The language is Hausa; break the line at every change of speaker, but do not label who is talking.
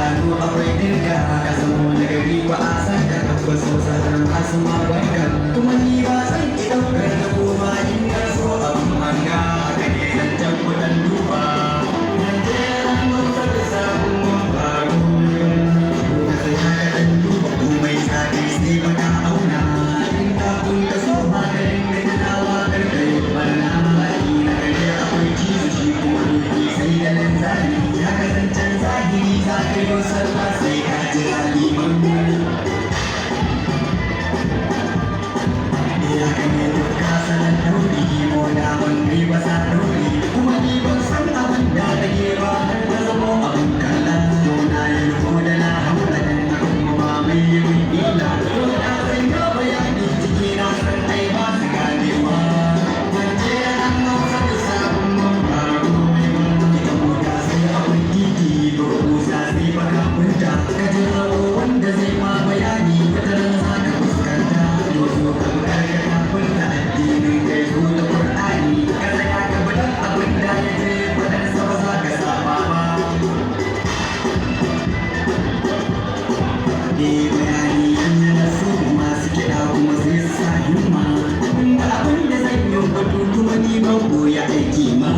Idanu akwai dirka, ka zama wani gari ba a san ka, tabbas wasu asma barka. Kuma ni ba san ki ɗaukar da goma in na so abin hanga, haka ne zancen kuɗin duba. Najeriya mun saka sabon mun faru. Ka saya ka ɗan duba komai zafi sai ba ka auna. In kafin ka so ma ka dinga tunawa kar ka yi ɓarna. Baki na gari akwai cizo, shi kuma doki sai da linzami. Ya kasancen zahiri za ka yi sallah sai ka jira liman. Ya kame duk salon ɗauri ko da ban kai ba sa ɗauri. Kuma ni ban san abin da kake ba har ka zamo abin kalla. To na yi riko da na haura dan na kuma ba mai yi min illa. To na san ya bayani ciki na san ai ba su ganewa. Zance an hausa da sabon mun faru. Ita mota sai akwai titi, gurgusa sai baka kunta. Ka jirawo wanda zai ma bayani, wata ran za ka fuskanta. To zo ka bi karkata kunta addinin kai, zo da Qur'ani. Ka tsaya ka bi duk abin da ya ce faɗarsa, ba za ka saba ba. Ne bayani in na so masu kiɗa kuma sai su sa himma. Abinda abin da zan yi batu kuma ni ban koya aiki ma.